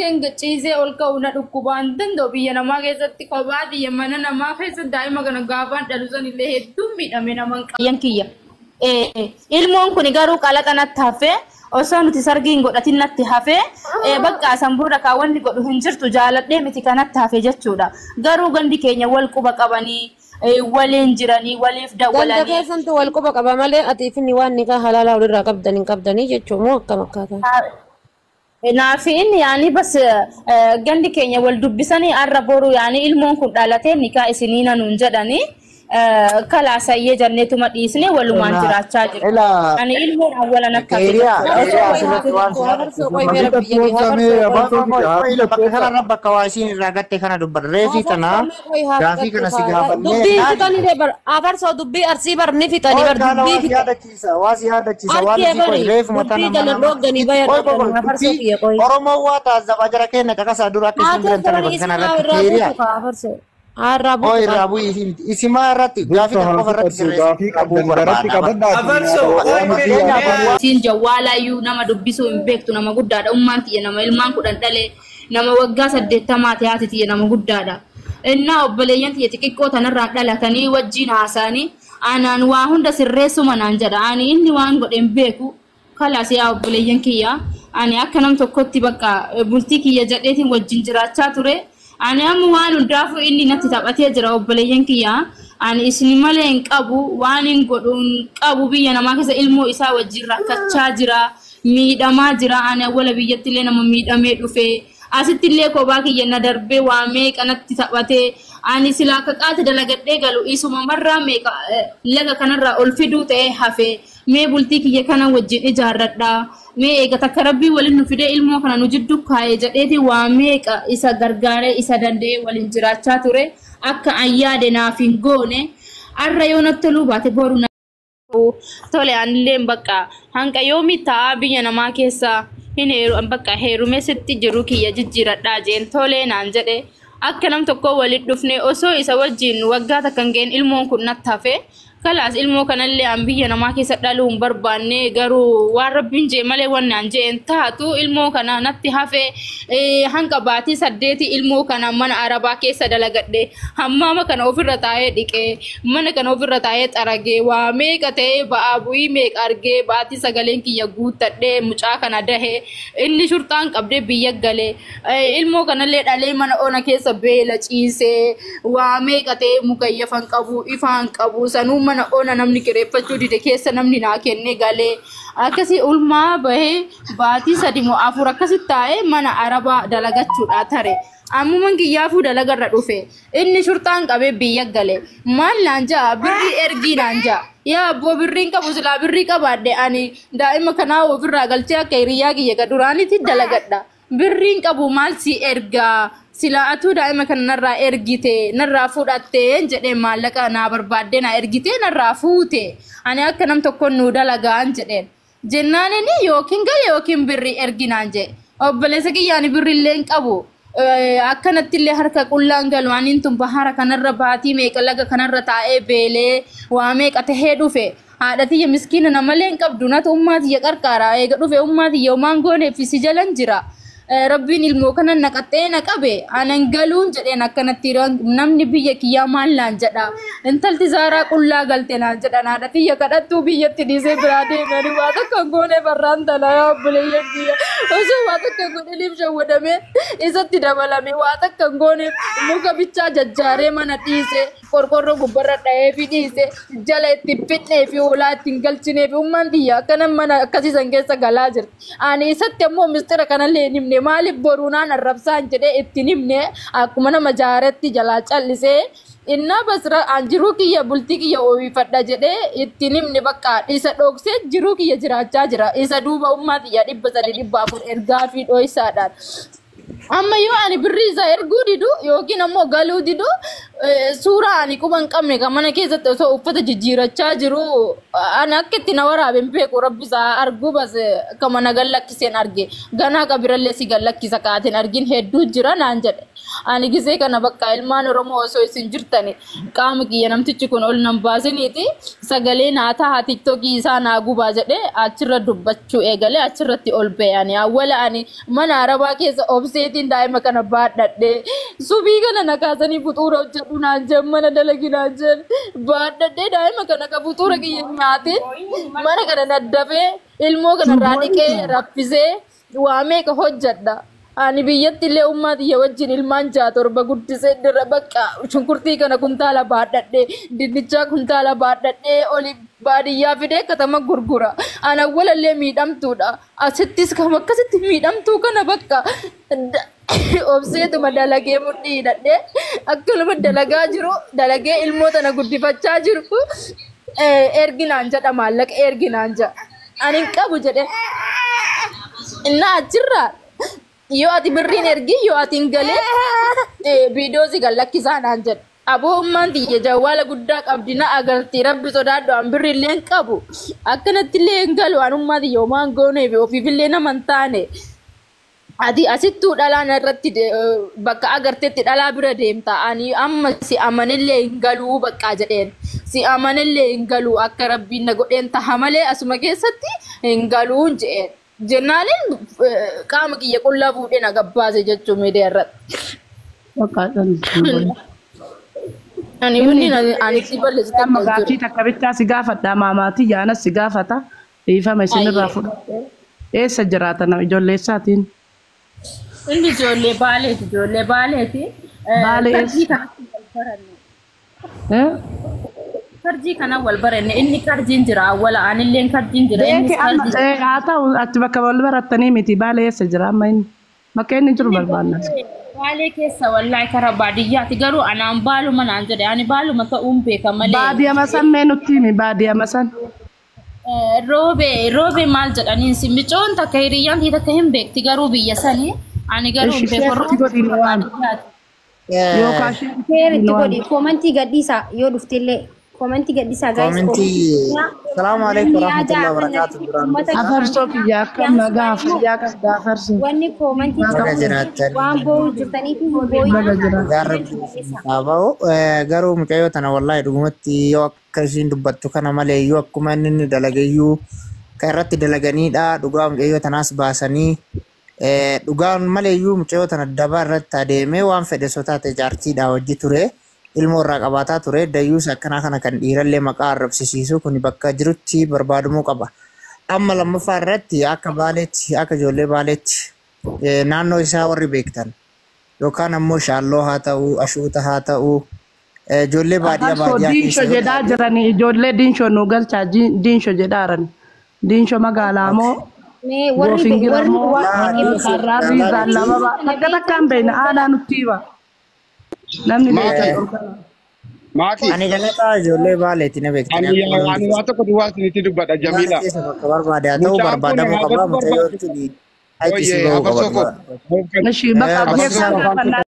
Giseen ciisee ol ka'u na dhukkubaan danda'u biyya namaa keessatti kophaa biyya mana namaa keessa daa'ima kana gaafaan dhalu sanillee hedduu miidhame naman qabu. Kiyya. Ilmoon kun garuu qalaqa natti hafee osoo nuti sargii hin godhatin natti hafee bakka san booda kaawwanni godhu hin jirtu jaaladhee miti kanatti hafe jechuudha. Garuu gandi keenya wal quba qabanii waliin jiranii waliif dawwalanii. Ganda keessantu wal quba qaba malee ati finni waan nikaa halaalaa walirraa qabdan hin qabdanii jechuun moo akkam akkaataa? Naafi inni yaani bas gandi keenya wal dubbisanii arra boru yaani ilmoon kun dhalatee nikaa isinii nanuun jedhanii kalaasayyee janneetuma dhiisnee walumaan jiraachaa jiru. Ani ilmoon awwalan akka Bakka kanarra bakka waa isiin irraa gatte kana dubbadha. Reefii kana gaafii kana si gaafannee. Dubbii fixanii bar afarsoo dubbii arsii bar ni fixanii bar dubbii fixanii. Waa si yaadachiisa waan si qoy reefuma tana dubbii tana dhogganii baya dhogganii afarsoo kiyya qoy. Oromoo waa taazabaa jara keenya caqasaa dura akka isin biran tana bakka kanarratti keeriyaa. Irraa Irraa bu'ii isimaa irratti gaafii tokko qofa irratti sirreessuu barbaada. Siin jawwaalaayyuu nama dubbisuu hin beektu nama guddaadha. Ummaan tiyya nama ilmaan 10 dhalee nama waggaa 80 haati tiyya nama guddaadha. Innaa obboleeyyan tiyya xixiqqoo tanarraa dhalatanii wajjin haasa'anii anaan waa hunda sirreessuma naan jedha. Ani inni waan godhe hin beeku. Kalaas yaa obboleeyyan kiyya ani akka nam tokkotti bakka bultii kiyya jedheetiin wajjin jiraachaa ture. Ani amma waan hundaafuu inni natti taphatee jira obboleeyyan kiyya. Ani isin malee hin qabu waan hin godhu hin qabu biyya namaa keessa ilmoo isaa wajjin rakkachaa jira miidhamaa jira. Ani awwala biyyatti illee nama miidhamee dhufe asitti illee kophaa kiyya na darbee waa meeqa natti taphatee ani silaa akka qaata dalagadhee galu isuma marraa meeqa laga kanarraa ol fiduu ta'ee hafe mee bultii kiyya kana wajjin ijaarradha. Mee eega takka rabbii waliin nu fidee ilmoo kana nu jiddu kaa'ee jedheeti waa meeqa isa gargaaree isa danda'ee waliin jiraachaa ture akka an yaade naaf hin goone arra yoo natti toluu baate boru na tole anillee bakka hanqa yoomii taa'aa biyya namaa keessa hin heeru bakka heerumee sitti jiru kiyya jijjiiradhaa jeen tolee naan jedhe akka nam tokko waliin dhufne osoo isa wajjin waggaa takka hin ga'in ilmoon kun natti hafe. Kalaas ilmoo kanallee an biyya namaa keessa dhaluu hin barbaanne garuu waan rabbiin jee malee waan naan jeen taatu ilmoo kana natti hafe hanqa baatii 8 ilmoo kana mana arabaa keessa dalagadhe hammaama kana ofirra taa'ee dhiqee mana kana ofirra taa'ee xaragee waa meeqa ta'ee ba'aa bu'ii meeqa argee baatii sagaleen kiyya guuttadhee mucaa kana dahee inni shurxaan qabdee biyya galee ilmoo kanallee dhalee mana ona keessa beela ciisee waa meeqa ta'ee mukayyafan qabu ifaan qabu sanuu mana ona namni kireeffachuu dide keessa namni naa kenne galee akkasii ulmaa bahee baatii 3 moo 4 akkasi taa'ee mana arabaa dalagachuudha tare. Ammuman kiyyaafuu dalagarra dhufe inni shurxaan qabee biyya gale maal naan ja'a birrii ergii naan ja'a yaa abboo birriin qabu silaa birrii qabaadhe ani daa'ima kanaa ofirraa galchee akka hiriyaa kiyya ka duraanitti dalagadha. Birriin qabu maal si ergaa silaa atuu daa'ima kana narraa ergite narraa fudhatte jedhee maallaqa naa barbaadde naa ergite narraa fuute ani akka nam tokkoon nuu dalagaan jedheen jennaan inni yookiin gale yookiin birrii erginaan jedhe obboleessa kiyyaani birriillee hin qabu akkanatti illee harka qullaan galu aniin tun bahara kanarra baatii meeqa laga kanarra taa'ee beelee waa meeqa tahee dhufe. Haadha tiyya miskiina namalee hin qabdu natu ummaa tiyya qarqaara eega dhufe ummaa tiyya homaan gooneef si jalan jira. Rabbiin ilmoo kana naqaxee na qabe anan galuun jedheen akkanatti namni biyya kiyyaa maal naan jedha intalti zaaraa qullaa galte naan jedhan haadha tiyya kadhattuu biyyatti dhiisee biraa deemanii waa takka hin goone barraan tana yaa obboleeyyan kiyya osoo waa takka hin godhiniif shawwadamee isatti dabalame waa takka hin goone muka bichaa jajjaaree mana dhiise qorqorroo gubbarra dha'ee fi dhiise jala itti fidnee fi hoolaa ittiin galchinee fi ummaan tiyya akkana mana akkasiisan keessa galaa jirti ani isatti ammoo mistira kanallee hin himne maaliif boruunaan arrabsaan jedhee ittiin himne akkuma nama jaaretti jalaa callisee innaa basra an jiruu kiyya bultii kiyya ooyifadha jedhee ittiin himne bakka isa dhoksee jiruu kiyya jiraachaa jira isa duuba ummaa tiyya 300 400 ergaa fi dho'isaadhaan. Amma yoo ani birrii isaa erguu didu yookiin ammoo galuu didu suuraa ani quba hin qabne kan mana keessatti osoo uffata jijjiirachaa jiru ani akka itti na waraabe hin beeku rabbi isaa arguu bas kama na gallakkiseen arge ganaa qabirallee si gallakkisa kaateen argin hedduu jira naan jedhe. Ani gisee kana bakka ilmaan Oromoo osoo isin jirtani qaama kiyya namtichi kun ol nan baasiniiti sagalee naa taha tiktokii isaa naa gubaa jedhee achirra dubbachuu eegalee achirratti ol ba'e ani awwala ani mana arabaa keessa obseetiin dhufeetiin daa'ima kana baadhadhe. Subii kana na kaasanii fuxuura hojjedhu naan jedhan mana dalagi naan jedhan baadhadhee daa'ima kana ka fuxuura kiyya nyaatee mana kana naddafee ilmoo kana irraa dhiqee raffisee waa meeqa hojjedha. Ani biyyatti illee ummaa tiyya wajjin ilmaan 6-7 guddisee dirra bakka shunkurtii kana kuntaala baadhadhee dinnichaa kuntaala baadhadhee oli baadiyyaa fidee katama gurgura. Ana walallee miidhamtuudha. Asittis kam akkasitti miidhamtuu kana bakka obseetuma dalagee mudhii hidhadhee akkanuma dalagaa jiru dalagee ilmoo tana guddifachaa jiru erginaan jedha maallaqa erginaan jedha. Ani hin qabu jedhe. Innaa achirraa yoo ati birriin ergi yoo ati hin galee viidiyoo si gallakkisaa naan jedhe. Aboo ummaan tiyya jawwaala guddaa qabdi na agarti rabbi sodaadhu an birri illee hin qabu. Akkanatti illee hin galu an ummaa tiyya homaa hin gooneef ofiif illee nama hin taane. Ati asittuu dhalaa irratti bakka agarteetti dhalaa bira deemta. Ani amma si amanillee hin galuu bakka jedheen. Si amanillee hin galuu akka rabbiin na godheen taha malee asuma keessatti hin galuun jedheen. Jennaaniin qaama kiyya qullaa fuudhee na gabbaase jechuun miidiyaa irratti. Ani wanni ani itti balleessitu Amma akka gaaffii jiru. takka bichaa si gaafadha maamaatii jaanas si gaafata. Dhiifama isinirraa fudhadhe. Eessa jiraata nama ijoollee isaatiin? Inni ijoollee baaleeti ijoollee baaleeti. Baalee Karjii eessa? kanatti wal baranne. Karjii kana wal baranne inni karjiin jira awwala anilleen karjiin jira innis Beeki amma karjii. haa ta'u ati bakka wal barattanii miti baalee eessa jira amma inni? Bakka inni jiru barbaanna. Baalee keessa wallaahi karaa baadiyyaati garuu anaan baaluma naan jedhe ani baaluma ta'uun beeka malee. Baadiyama san mee nutti himi baadiyama san. Roobee roobee maal jedhaniin si micoon takka hiriyyaan tii takka hin beekti garuu biyya sanii ani garuu hin Ishi beeku sheetti godhi nu waami. Yookaan sheetti Sheer godhi itti nu waami. godhi koomantii gadhiisaa yoo dhuftellee koomantii gadhiisaa gaayis Koomentii salaamu alaikum warahmatullahi wabarakatuh duraan dursa Afarsoo kiyya akkam nagaa fayyaa qabda afarsoo. Wanni koomantii baga jiraattan waan boo'u jirtanii fi hin Baga boo'inaa jiraattan. dhugaan rabbi isin haa ba'u. Garuu mucayyoo tana wallaahi dhugumatti yoo akka ishiin dubbattu kana malee iyyuu akkuma inni inni dalage iyyuu kan irratti dalaganiidha. Dhugaa mucayyoo tanaas baasanii dhugaan malee iyyuu mucayyoo tana daba irratti adeemee waan fedhe soo taate jaartiidha hojii ture. Ilmoo irraa qabaataa ture. Dayyuus akkanaa kana kan dhiirallee maqaa arrabsisiisu kun bakka jirutti barbaadamuu qaba. Amma lammaffaa irratti akka baaleetti akka ijoollee baaleetti naannoo isaa warri beektan yookaan ammoo shaalloo haa ta'u ashuuta haa ta'u ijoollee baadiyyaa Afarsoo baadiyyaa diinshoo keessa yoo jedhaa taate jiranii ijoollee diinshoo nu galchaa diinshoo jedhaaran. Diinshoo magaalaa moo Mee warri goofingira warri moo laa diinshoo karraarrii magaalaa miti zaallababa takka takkaan beekna aanaa nutti hima. Namni beekan Eh, organa. Maaki, ani galataa ijoollee baaleetti na beektanii ani akkuma ani hundi waa tokko duwwaa isinitti dubbadha baale Jamiila. keessa bakka barbaade haa ta'u Mucaan kun barbaadamuu qaba haasatu mucayyoo barbaachisa. tuni achi si Oyyee, bahuu qaba afarsoo koo. dhugaa. Ishi bakka Barsiisaa beekan gaafannaa.